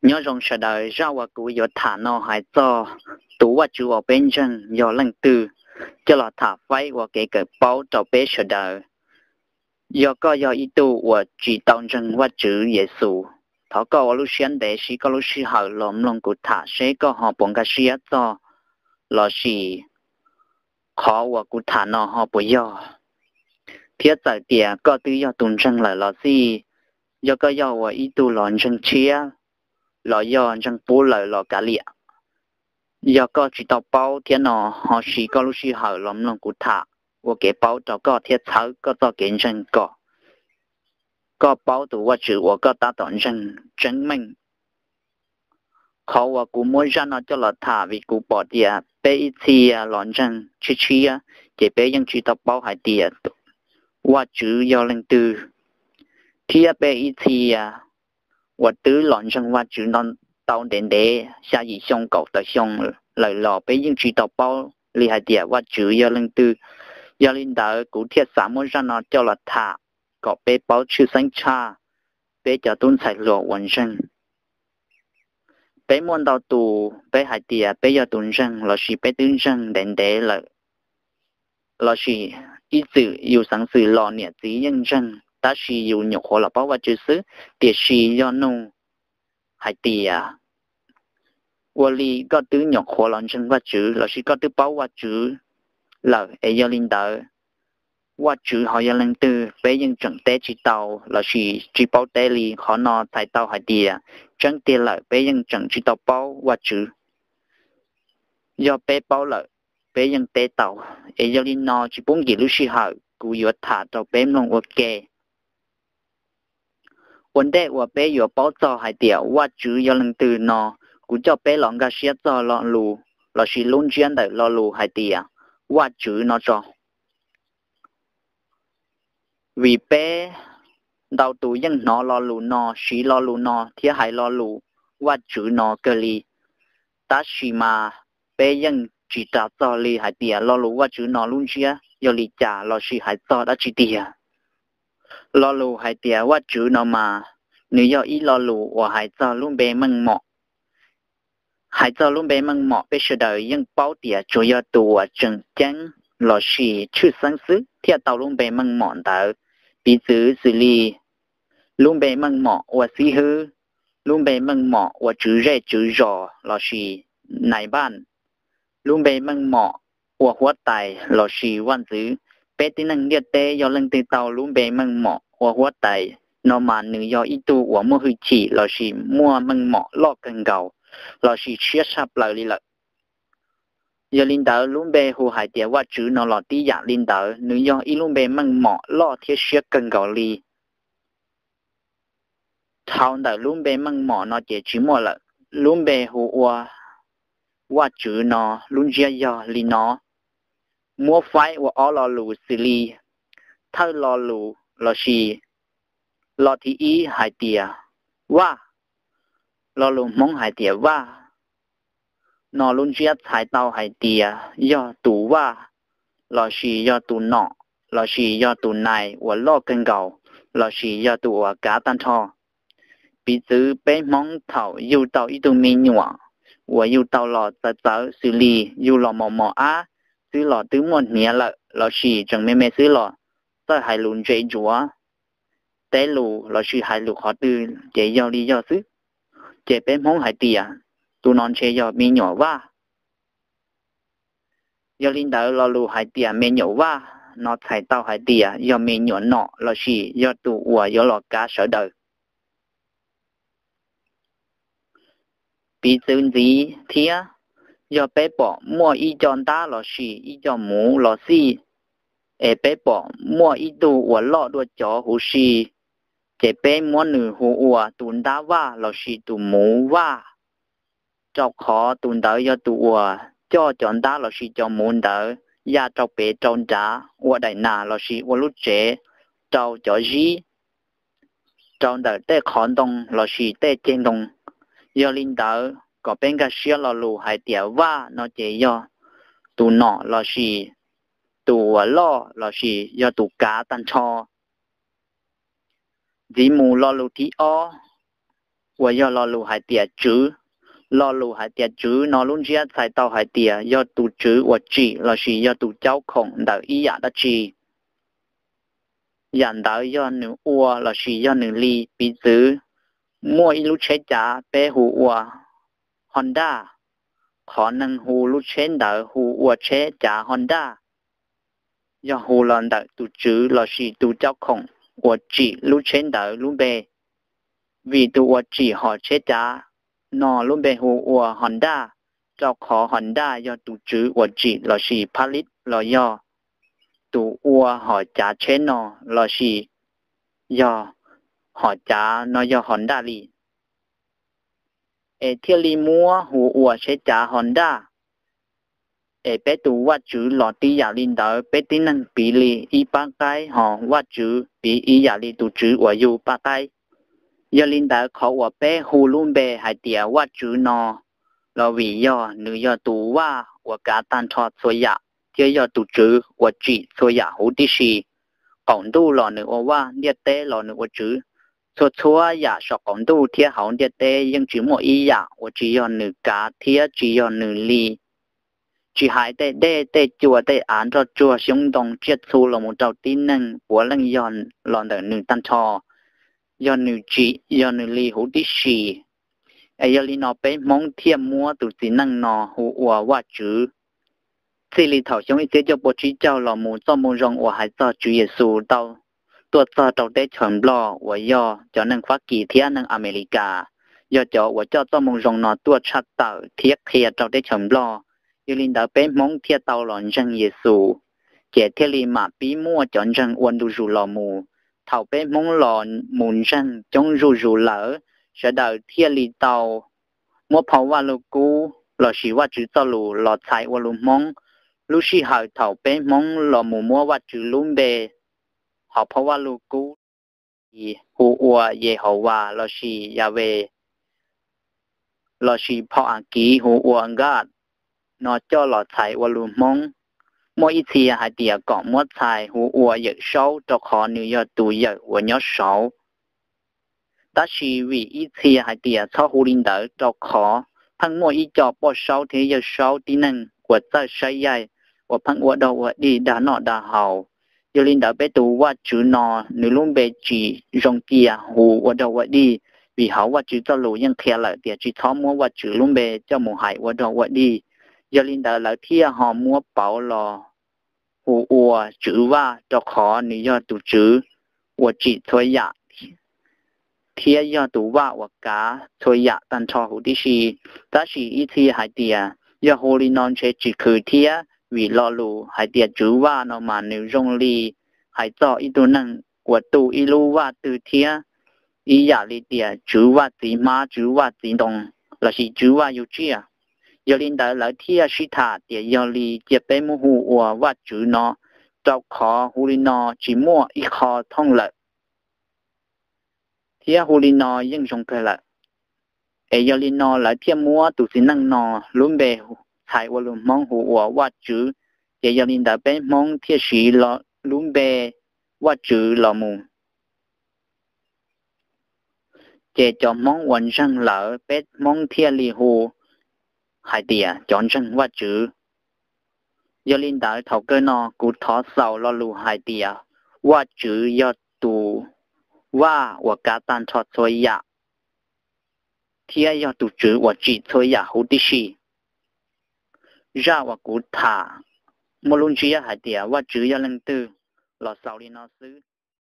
Nyob zoo sawv daws, zaj uas kuv yuav tham no hais txog tus Vajtswv uas peb ntseeg yog leej twg, coj los tham faib ua kev kawm paub rau peb sawv daws. Yog koj yog ib tug uas tsis tau ntseeg Vajtswv Yexus, thov koj ua lub siab ntev siv koj lub sij hawm los mloog kuv tham seb koj ho puas nkag siab txog lossis qhov uas kuv tham no ho puas yog. Thiab txawm tias koj twb yog tus ntseeg lawm los xij, yog koj yog ua ib tug los ntseeg tshiab los yog ntseeg pub lawm los kav liam. Yog koj tsis tau paub thiab no, ho siv koj lub sij hawm los mloog kuv tham ua kev paub rau koj thiab txhawb koj txoj kev ntseeg kom koj paub tus Vajtswv uas koj tab tom ntseeg tseeb meej. Qhov uas kuv muab zaj no coj los tham vim kuv pom tias peb ib txhia los ntseeg tshiab tshiab, ces peb yeej tsis tau paub hais tias Vajtswv yog leej twg. Thiab peb ib txhia uas twb los ntseeg Vajtswv tau ntev ntev xya yim xyoo kaum tawm xyoo lawm los peb yeej tsis tau paub li hais tias Vajtswv yog leej twg. Yog li ntawd kuv thiaj xav muab zaj no coj los tham kom peb paub tshwj xeeb tshaj peb cov tub ntxhais hluas uas ntseeg. Peb muaj ntau tus peb hais tias peb yog tus ntseeg lossis peb twb ntseeg ntev ntev lawm, lossis ib txwm yus xeev xwm los niam txiv yeej ntseeg tab sis yus nyuam qhuav los paub Vajtswv xwb. Tiam sis yog nug hais tias ua li koj twb nyuam qhuav los ntseeg Vajtswv lossis koj twb paub Vajtswv lawm es yog li ntawd Vajtswv ho yog leej twg peb yeej tseem teb tsis tau lossis tsis paub teb li. Qhov no txhais tau hais tias tseeb tiag lawm peb yeej tseem tsis tau paub Vajtswv. Yog peb paub lawm, peb yeej teb tau. Es yog li no tsis pub nkim lub sij hawm, kuv yuav tham rau peb mloog ua ke. Ua ntej uas peb yuav paub txog hais tias Vajtswv yog leej twg no, kuv coj peb los nkag siab txog lo lus lossis lub ntsiab ntawm lo lus hais tias Vajtswv no tso. Vim peb ntau tus yeej hnov lo lus no, siv lo lus no thiab hais lo lus Vajtswv no kawg li, tab sis mas peb yeej tsis ras txog li hais tias lo lus Vajtswv no lub ntsiab yog li cas lossis hais txog dab tsi tiag. Lo lus hais tias Vajtswv no mas nws yog ib lo lus uas hais txog lub npe meej mom. Hais txog lub npe meej mom peb sawv daws yeej paub tias tsuas yog tus uas tseem ceeb lossis tshwj xeeb xwb thiaj tau lub npe meej mom ntawd. Piv txwv xws li lub npe meej mom ua xib hwb, lub npe meej mom ua tswv zej tswv zos lossis nais npaj, lub npe meej mom ua huab tais lossis vaj ntxwv. Peb tib neeg ntiaj teb yog leej twg tau lub npe meej mom ua huab tais no mas nws yog ib tug uas muaj hwj chim lossis muaj meej mom loj kawg nkaus lossis siab tshaj plaws li lawm. Yog li ntawd lub npe hu hais tias Vajtswv no los tib yam li ntawd, nws yog ib lub npe meej mom loj thiab siab kawg nkaus li. Dhau ntawm lub npe meej mom no ces tsis muaj lawm. Lub npe hu ua Vajtswv no lub ntsiab yog li no, muab faib ua ob lo lus xws li thawj lo lus lossis lo thib ib hais tias Vaj, lo lus Hmoob hais tias Vaj no lub ntsiab txhais tau hais tias yog tus vaj lossis yog tus nom lossis yog tus nais uas loj kawg nkaus lossis yog tus uas kav tag nrho. Piv txwv peb Hmoob thaum yug tau ib tug me nyuam uas yug tau los txawv txawv xws li yug los mos mos ab xwb los twb muaj hniav lawm lossis tseem me me xwb los txawj hais lus ntse ntsuav, teb lus lossis hais lus qhov twg ces yog li yog xwb, ces peb Hmoob hais tias tus no ntshe yog me nyuam Vaj. Yog li ntawd lo lus hais tias me nyuam Vaj no txhais tau hais tias yog me nyuam nom lossis yog tus uas yuav los kav sawv daws. Piv txwv ntxiv thiab, yog peb pom muaj ib co ntab lossis ib co muv los xij, es peb pom muaj ib tug uas loj dua cov huv si, ces peb muab nws hu ua tus ntab Vaj lossis tus muv Vaj, rau qhov tus ntawd yog tus uas coj cov ntab lossis cov muv ntawd ya rau pem rau nrad ua daim nas lossis ua lub tsev rau cov zib rau ntawm tej qhov ntoo lossis tej ceg ntoo. Yog li ntawd kom peb nkag siab lo lus hais tias Vaj no ces yog tus nom lossis tus uas loj lossis yog tus kav tag nrho. Ntxiv mus lo lus thib ob, uas yog lo lus hais tias tswv. Lo lus hais tias tswv no lub ntsiab txhais tau hais tias yog tus tswv uas tsim lossis yog tus caub khoom ntawm ib yam dab tsi, yam ntawd yog nws ua lossis yog nws li. Piv txwv, muaj ib lub tsheb cav peb hu ua Honda, qhov neeg hu lub tsheb ntawd hu ua tsheb cav Honda, yog hu los ntawm tus tswv lossis tus caub khoom uas tsim lub tsheb ntawd lub npe. Vim tus uas tsim hom tsheb cav no lub npe hu ua Honda, rau qhov Honda yog tus tswv uas tsim lossis pha lib los yog tus ua hom cav tsheb no lossis yog hom cav no yog Honda li, es thiaj li muab hu ua tsheb cav Honda. Es peb tus Vajtswv los tib yam li ntawd, peb tib neeg piv li ib pab qaib, ho Vajtswv piv ib yam li tus tswv uas yug pab qaib. Yog li ntawd qhov uas peb hu lub npe hais tias Vajtswv no los vim yog nws yog tus vaj uas kav tag nrho txhua yam thiab yog tus tswv uas tsim txhua yam huv tib si. Qaum ntuj los nws ua vaj, ntiaj teb los nws ua tswv. Txhua txhua yam saum qaum ntuj thiab hauv ntiaj teb yeej tsis muaj ib yam uas tsis yog nws kav thiab tsis yog nws li. Tsis hais tej dej tej cua tej av nroj tsuag xyoob ntoo tsiaj txhu los mus rau tib neeg puav leej yog los ntawm nws tag nrho, yog nws tsim yog nws li huv tib si. Es yog li no peb Hmoob thiaj muab tus txiv neej no hu ua Vajtswv. Txij li thaum xyoo ib txhiab cuaj pua tsib caug los mus txoj moo zoo uas hais txog Tswv Yexus tau tuaj txog rau teb chaws Nplog uas yog cov neeg Fab Kis thiab neeg Amelikas, yog cov uas coj txoj moo zoo no tuaj tshaj tawm thiab qhia rau teb chaws Nplog. Yog li ntawd peb Hmoob thiaj tau los ntseeg Yexus, ces thiaj li mam pib muaj cov ntseeg ua ntu zus los mus. Thaum peb Hmoob los mus ntseeg coob zuj zus lawm, sawv daws thiaj li tau muab phau Vajluskub lossis Vajtswv txoj lus los txhais ua lus Hmoob. Lub sij hawm thaum peb Hmoob los mus muab Vajtswv lub npe hauv phau Vajluskub hu ua Yehauvas lossis Yahweh, lossis phau Akiv hu ua God no coj los txhais ua lus Hmoob. Muaj ib txhia hais tias kom muab txhais hu ua Yawm Saub rau qhov nws yog tus yawm uas nyob saud. Tab sis vim ib txhia hais tias txhob hu li ntawd rau qhov pheej muaj ib co poj saub thiab yawg saub tib neeg uas txawj saib yaig, uas pheej ua dog ua dig dag noj dag haus. Yog li ntawd peb tus Vajtswv no nws lub npe tsis zoo cia hu ua dog ua dig, vim hauv Vajtswv txoj lus yeej qhia lawm tias tsis txhob muab Vajtswv lub npe coj mus hais ua dog ua dig. Yog li ntawd lawv thiaj ho muab pauv los hu ua Tswv Vaj rau qhov nws yog tus Tswv uas tsim txhua yam thiab yog tus vaj uas kav txhua yam tag nrho huv tib si. Tab sis ib txhia hais tias yog hu li no ntshe tsis khwv thiab, vim lo lus hais tias Tswv Vaj no mas nws zoo li hais txog ib tug neeg uas tu ib lub vaj twg thiab, ib yam li tias Tswv Vaj txiv hmab, Tswv Vaj txiv ntoo, lossis Tswv Vaj yug tsiaj. Yog li ntawd lawv thiaj sib tham tias yog li cia peb muab hu ua Vajtswv no, rau qhov hu li no tsis muaj ib qho thooj lawm, thiab hu li no yeej zoo kawg lawm. Es yog li no lawv thiaj muab tus txiv neej no lub npe txhais ua lus Hmoob hu ua Vajtswv. Ces yog li ntawd peb Hmoob thiaj siv lub npe Vajtswv los mus. Ces cov Hmoob uas ntseeg lawm peb Hmoob thiaj li hu hais tias cov ntseeg Vajtswv. Yog li ntawd thaum kawg no kuv thov xaus lo lus hais tias Vajtswv yog tus vaj uas kav tag nrho txhua yam, thiab yog tus Tswv uas tsim txhua yam huv tib si. Zaj uas kuv tham muaj lub ntsiab hais tias Vajtswv yog leej twg los xaus li no xwb.